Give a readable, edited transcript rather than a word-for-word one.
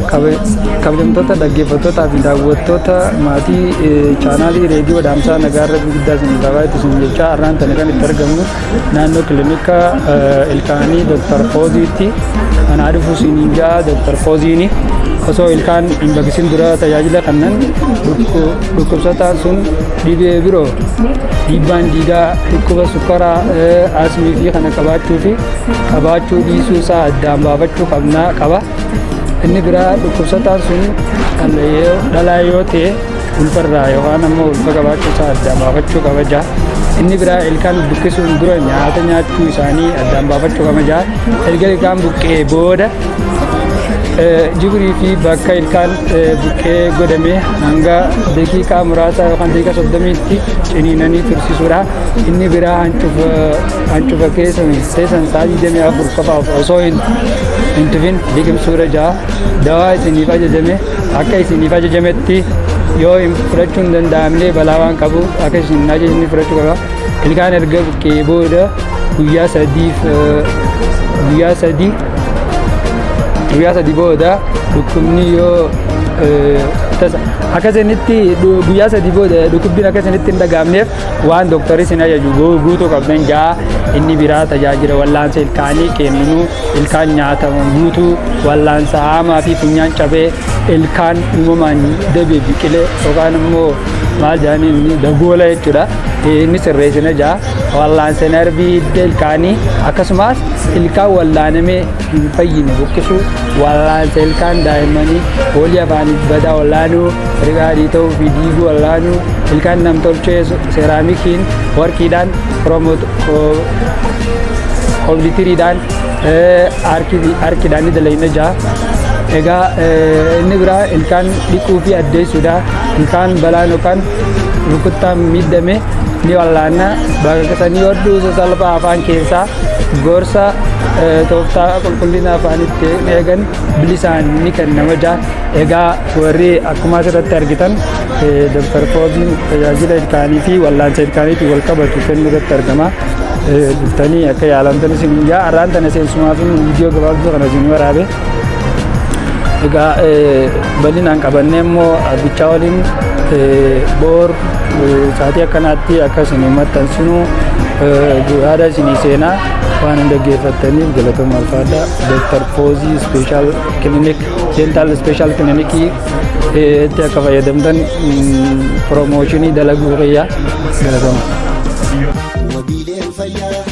Kabajamtoota dhaggeeffattootaa fi daawwattoota maatii chaanaalii reediyoo Dhaamsaa Nagaa irra guddaa isin qabaa itti isin jechaa, har'aan tana kan itti argamnu naannoo kilinika ilkaanii Dr. Fooziitti. Anaa dhufu isiniin jaa. Dr. Fooziini osoo ilkaan hin baqisin dura tajaajila kannan dhukkubsataan sun dhibee biroo, dhiibbaan dhiigaa, dhukkuba sukkaraa, asmii fi kana qabaachuu fi qabaachuu dhiisuu isaa addaan baafachuu qabnaa qaba. Inni biraa, dhukkubsataan sun dhalaa yoo ta'e ulfarraa yookaan ammoo ulfa qabaachuu isaa addaan baafachuu qaba jaa. Inni biraa, ilkaan buqqisuun dura nyaata nyaachuu isaanii addaan baafachuu qaba jaa. Erga ilkaan buqqee booda jibirii fi bakka ilkaan buqqee godhame hanga daqiiqaa muraasa yookaan daqiiqaa 30tti ciniinanii tursiisuudha. Inni biraa, hancufa keessan keessan sa'a 24 qofaaf osoo hin tufin liqimsuudha jaa. Dawaa isiniif ajajame akka isiniif ajajametti yoo hin fudhachuu hin danda'amne balaa waan qabu, akka isin ajajni fudhachuu qaba. Ilkaan erga buqqee booda guyyaa 3f, guyyaa 3 booda dhukkubni yoo tasa akka isinitti, guyyaa 3 booda dhukkubbiin akka isinitti hin dhagaamneef waan dooktarri isin ajaju guutuu qabdan jaa. Inni biraa, tajaajila wallaansa ilkaanii kenninuu ilkaan nyaatamu guutuu, wallaansa haamaa fi funyaan cabee, ilkaan uumamaan dabee biqilee yookaan immoo maal jedhanii dagoola jechuudha. Inni sirreessina jaa. Wallaansa narbii hidda ilkaanii, akkasumas ilkaan wallaanamee hin fayyine buqqisuu, wallaansa ilkaan daa'immanii, foolii afaanii badaa wallaanuu, rigaa adii ta'uu fi diiguu wallaanuu, ilkaan namtolchee seeraamikiin, warqiidhaan, koompitiriidhaan, harkiidhaan ni dalayna jaa. Egaa inni biraa ilkaan dhiquu fi addeessuudha. Ilkaan balaan yookaan rukuttaan miidhame ni wallaanna. Baqaqsanii hodhuu sasalphaa afaan keessaa, gorsa tooftaa qulqullina afaanitti eegan bilisaan ni kennama jaa. Egaa warri akkuma asirratti argitan, Dr. Fooziin tajaajila ilkaanii fi wallaansa ilkaaniitiin wal qabatu kennuu irratti argama. Dhuftanii akka yaalamtan isin jaa. Har'aan tana seensumaaf viidiyoo gabaabduu kana isin waraabe. Egaa bal'inaan qabannee immoo bichaa waliin boor sa'aatii akkanaatti akka isin maxxansinu yaada isinii seenaa. Waan hin dhaggeeffattaniif galatooma, alfaadha. Dr. Foozii Special Clinic, Dental Special Clinicii itti akka fayyadamtan promotion dalaguu qiyya, galatooma. Wabiileen fayyaa.